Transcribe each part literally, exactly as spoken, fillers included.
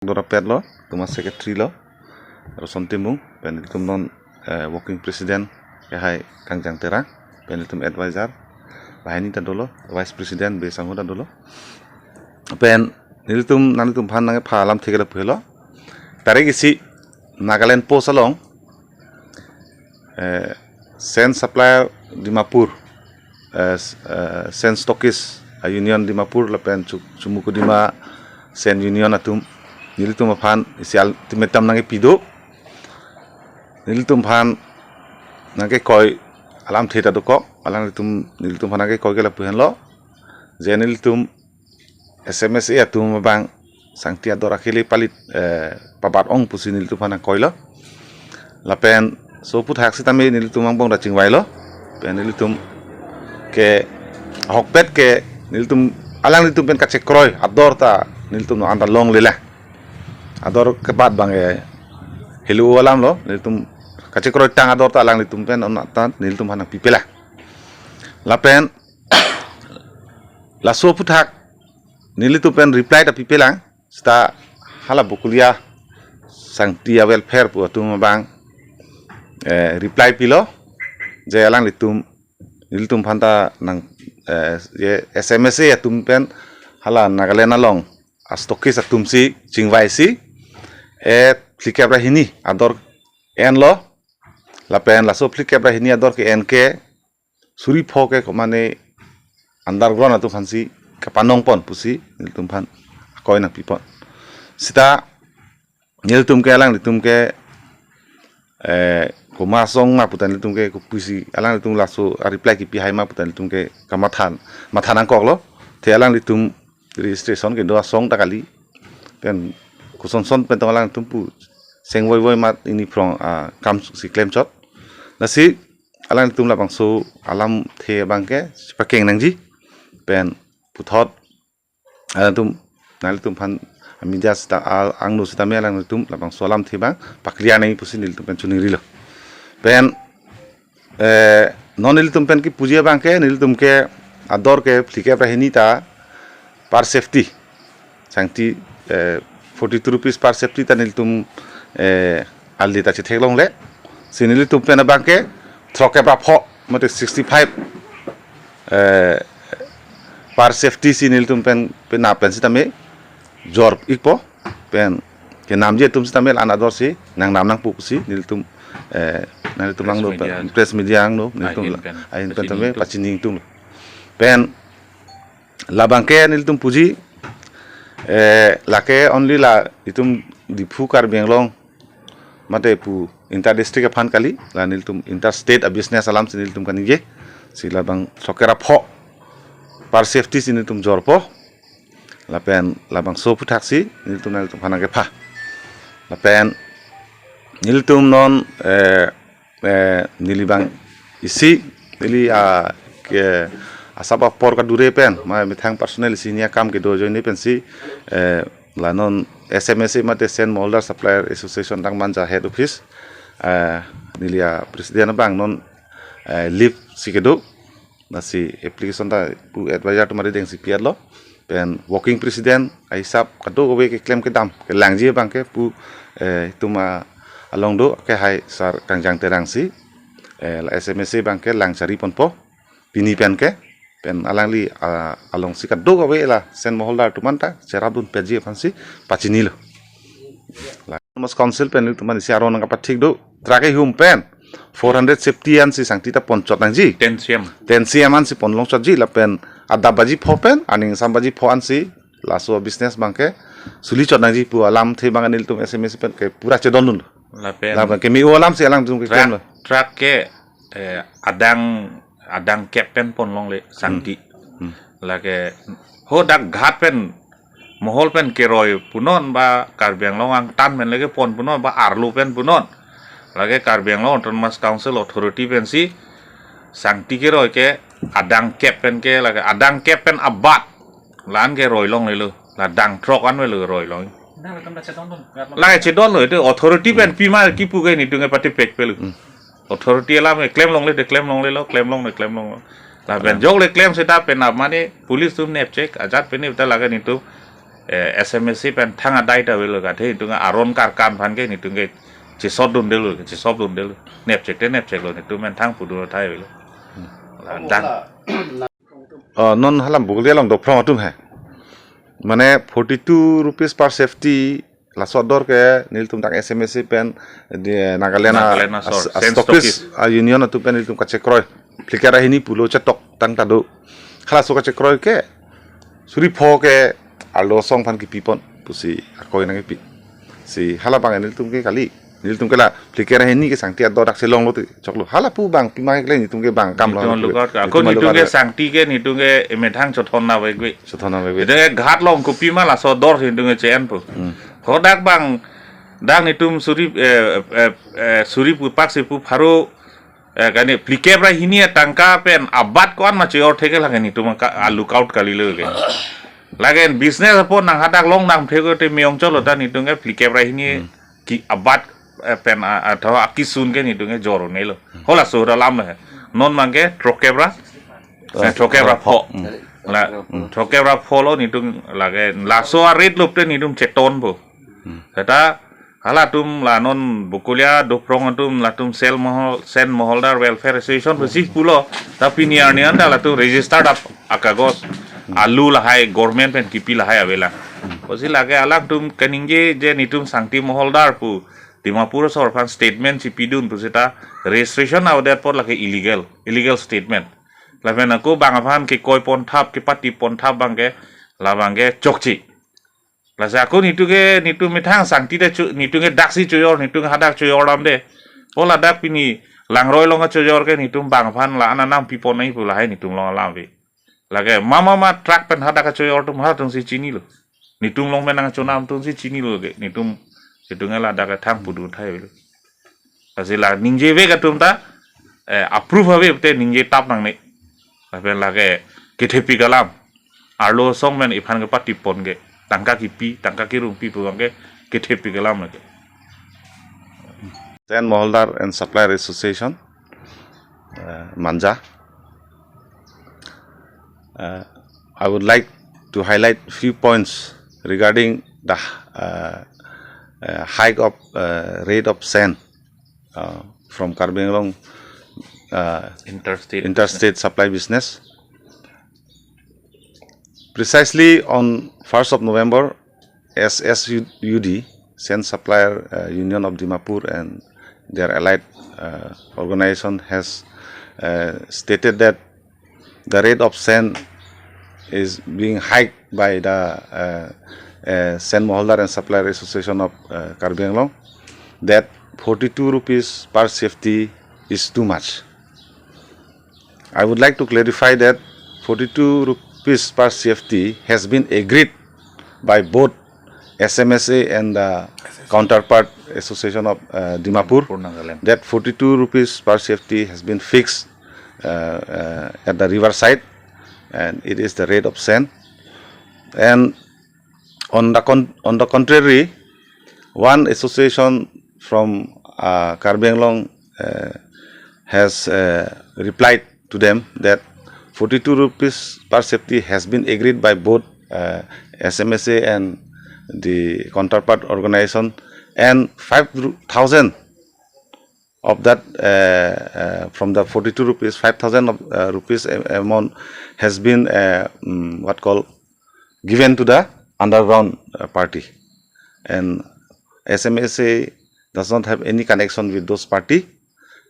Dora pet lo, tuma secretary lo, Roson Timung, pen itum non, eh, working president, ke hai Kangjang Terang, pen itum advisor, banghini ta dolo, vice president, Be Sangho ta dolo. Pen nelitum, nanglitum aphan nangkepha alamthe ke lapu helo. Tarik isi, Nagaland Post along, eh, Sen Supplier Dimapur, eh, s- eh, Sen Stockist, eh, Union Dimapur, lapen Chu- Chumukedima Sen Union atum, nelitum aphan isi al- ultimatum nangkepi do. Nelitum aphan nangkekoi alamthe ta dokok, alanglitum nelitum aphan nangkekoi ke lapu henlo. Je nelitum S M S A atum abang sangti ador akele palit, eh, pabat ong pusi nelitum aphan nangkoi lo. Lapen so aphuthak sitame nelitum angbong ta chingvai lo. Pen nelitum ke ahokpet ke nelitum, alanglitum pen kachekroi ador ta nelitum no anta longle la. Ador kebat abang, eh, helo alam lo, nelitum kachekroitang ador ta alanglitum pen on atan nelitum aphan nangpipe la. Lapen laso aphuthak nelitum pen reply ta pipe lang, seta hala Bokolia sangti a-welfare pu atum abang, eh, reply pilo, je alanglitum, nelitum aphan ta nang, eh, je S M S A atum pen hala Nagaland along a-stockist atum si chingvai si, eh, phlikep ra hini ador enlo, lapen laso phlikep ra hini ador ke-en ke, suri pho ke komane underground atum aphan si kapanong pon pusi nelitum aphan akoi nangpi pon. Seta nelitum ke alanglitum ke, eh, komat asong ma pu ta nelitum ke kopusi, alanglitum laso a-reply kipi hai ma pu ta nelitum ke kamatha, matha nangkok lo. Te alanglitum registration kedo asong ta kali. Pen kosonson pen tong alanglitum pu seng voivoi mat ini phrong, ah, kam si klemchot. Lasi alanglitum labangso alamthe abang ke pakeng nangji. Pen puthot alanglitum, nanglitum aphan media seta, ah, angno sitame alanglitum labangso alamthe abang pa-clear nangji pusi nelitum pen choningri lo. Pen, eh, non nelitum pen kipuji abang ke, nelitum ke ador ke phlikep ra hini ta per safety sangti, eh, forty two rupees per safety ta nelitum, eh, ali ta chetheklongle. Si nelitum pen abang ke throkkep ra pho, mate sixty five, eh, per safety si nelitum pen, pen na pen sitame jor-ikpo, pen kenamji atum sitame la-an ador si nangnam nangpo pusi nelitum, eh, nanglitum press angno media, press media angno nelitum ahin la- pen ahin pen pachini tame ingtung, pachini ingtung lo. Pen labang ke nelitum puji, eh, lake only la itum Diphu Karbi Anglong mate pu inter district aphan kali, la nelitum interstate a-business alam si nelitum kaningje. Si labang throkkep ra pho per safety si nelitum jorpo. Lapen labangso aphuthak si nelitum, nelitum aphan nangkepha. Lapen nelitum non, eh, eh, neli abang isi, neli, ah, ke asap apor kadure pen, ma methang personal isi hini akam kedo ajoine pensi, eh, la non S M S A mate Sen Moholdar Supplier Association Tangmanja head office, eh, neli a-president abang non, eh, leave si kedo. Lasi application ta pu advisor atum ari deng si pi-et lo. Pen working president ahisap kadokave keklem kedam kelangji abang ke pu, eh, itum along do ke hai sar Kangjang Terang si, eh, la S M S A abang ke lang chari ponpo pini pen ke. Pen alangli, ah, along si kadokave la Sen Moholdar atum anta cherapdun petji aphan si pachini lo. La Autonomous Council pen itum an isi aron nangkapathik do, truck kehum pen four hundred safety ansi sangti ta ponchot nangji. Ten C M. Ten C M ansi ponlongchotji lapen adap baji pho pen aning sam baji pho ansi laso business abang ke sulichot nangji pu alamthe abang nelitum S M S A pen ke pura chedondun. Lapen lapen keme-o alam si alangtum ke truck, klem lo. Truck ke, eh, adang, adang kep pen ponlongle sangti. Hmm. Lake hadak ghat pen, Mohol pen keroi punon ba Karbi Anglong angtan pen le kepon punon ba arlo pen punon. Lake Karbi Anglong Autonomous Council authority pensi sangti keroi ke adang kep pen ke, lake adang kep pen abat la-an ke roi longlelo, la dang truck an avelo roi long. Lake chedondun, lake chedonlo, itu authority pen pima kipu ke nelitum ke pati pek pelu. Hmm. Authority alam ke klem longle, de klem longlelo, klem longle, klem longlo. Lapen jok le klem seta pen ap mane police atum nep chek ajat pen ni ta lake nelitum eh, S M A C pen thang adai ta avelo, kathe netum aron karkan aphan ke netum ke chisot dundelo, chisop dundelo. Nepchek te nepcheklo, netum pen thang pudun thai avelo. La dan. Oh, non halam Bokolia along Dophrong atum he. Mane forty-two rupees per safety laso ador ke nelitum dak S M A C pen di Nagaland a-, Nagaland asor, as-, as-, Sen stockist, stockist a-union atum pen nelitum kachekroi. Phlikep ra hini pulo chetok tang ta do. Halaso kachekroi ke suri pho ke arlo asong aphan kipipon pusi akoi nangkipi. Si hala abang nelitum ke kali. Nelitum ke la phlikep ra hini ke sangti ador dak si longlo te choklo. Hala pu abang pima ke netum ke bang akam lo. Netum hala pu. Lookout ke. Ako netum netum ke lookout ke. Sangti ke netum ke emethang chothon na vegve. Chothon na vegve. Netum ke ghat along kopima laso ador netum ke che-enpo. Hmm. Hadak abang dak netum suri, eh, eh, eh, suri pu pak si pu pharo, eh, kani phlikep ra hini atangka pen abat ko-an ma che-or theke lake netum ka, ah, lookout kalilo ke. Lake business apot nang hadak long nang theke te meyong cholo ta netum ke phlikep ra hini. Hmm. Ki abat, eh, pen a, a, tho akisun ke netum ke jor un-elo. Halaso alam lo he. Non abang ke throkkep ra. Oh, eh, throkkep ra pho. Hmm. La, hmm, throkkep ra pho lo netum lake. Laso a-rate lop te netum chetonpo. Hmm. Seta halatum la non Bokolia Dophrong atum latum Sen Mohol-, Sen Moholdar Welfare Association pusi pulo. Ta pini arni anta latum registered ap-, akagos. Hmm. Alu lahai government pen kipi lahai avelang. Hmm. Pusi lake alangtum kaningje je netum sangti moholdar pu Dimapur asor aphan statement si pidun pusita registration avedet apot lake illegal, illegal statement. Lapen ako bang aphan kekoi pon thap, kepati pon thap abang ke, labang ke chokche. Lasi ako netum ke, netum methang sangti ta cho-, netum ke dak si cho-or, netum ke hadak cho-or alam de. Pu ladak pini Langroi along cho-or ke netum bang aphan la-an anam pipon nangji pu lahai netum along alam ave. Lake mama ma truck pen hadak cho-or atum halatum si chinilo. Netum along pen nangchonam atum si chinilo ke. Netum, netum ke ladak ke thang pudun thai avelo. Lasi la ningjevek atum ta, eh, approve ave te ningje tap nangne. Lapen lake kethepik alam. Arlo asong pen iphan kepati pon ke. Tangka kipi, tangka kirungpi pu abang ke kethepik alam lake. Sen Moholdar and Supplier Association, uh, Manja. Uh, I would like to highlight few points regarding the, uh, uh, hike of, uh, rate of sen, uh, from Karbi Anglong, uh, interstate, interstate supply business. Precisely on first of November, S S U D, Sen Supplier, uh, Union of Dimapur, and their allied, uh, organization has, uh, stated that the rate of sen is being hiked by the, uh, uh, Sen Moholdar and Supplier Association of, uh, Karbi Anglong, that forty-two rupees per safety is too much. I would like to clarify that forty-two rupees per safety has been agreed by both S M S A and the counterpart association of, uh, Dimapur, Dimapur, Nagaland. That forty-two rupees per safety has been fixed, uh, uh, at the riverside, and it is the rate of sen. And on the con-, on the contrary, one association from, uh, Karbi Anglong, uh, has, uh, replied to them that forty-two rupees per safety has been agreed by both, uh, S M S A and the counterpart organization, and five thousand of that, uh, uh, from the forty-two rupees, five thousand of, uh, rupees a-, amount has been, uh, mm, what call, given to the underground, uh, party. And S M S A does not have any connection with those party,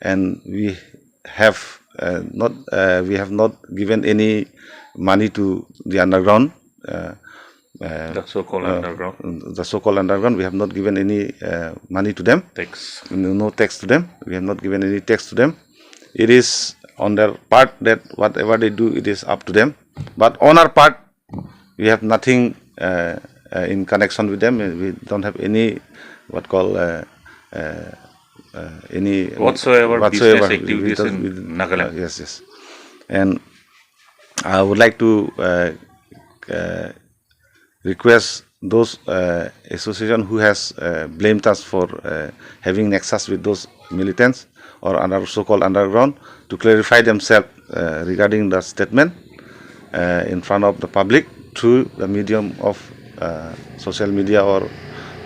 and we have, uh, not, uh, we have not given any money to the underground, uh, uh, the so-called, uh, underground. The so-called underground, we have not given any, uh, money to them. Tax. No, no tax to them. We have not given any tax to them. It is on their part that whatever they do, it is up to them. But on our part, we have nothing, uh, uh, in connection with them. We don't have any, what call, uh, uh, uh, any whatsoever whatsoever. Business activities in Nagaland. Uh, yes, yes. And I would like to, uh, uh, request those, uh, association who has, uh, blamed us for, uh, having nexus with those militants or under so-called underground to clarify themselves, uh, regarding the statement, uh, in front of the public through the medium of, uh, social media or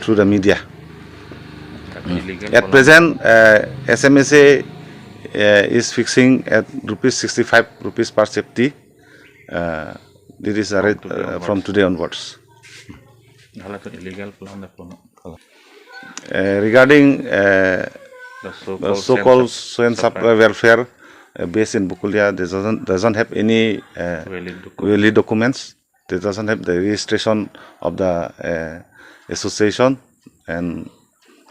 through the media. At present, uh, S M S A uh, is fixing at rupees sixty-five rupees per safety. Uh, this is a rate, uh, from today onwards. Hala to illegal plan na kono. Uh, regarding uh, the so-called Sen Sap-, Soen Sap Sapra welfare uh, based in Bokolia, they doesn't, doesn't have any uh, valid document. Valid documents. They doesn't have the registration of the uh, association, and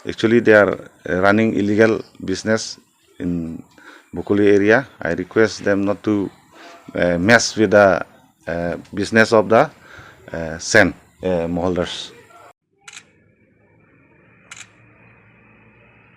actually they are uh, running illegal business in Bokolia area. I request them not to uh, mess with the uh, business of the uh, Sen uh, holders.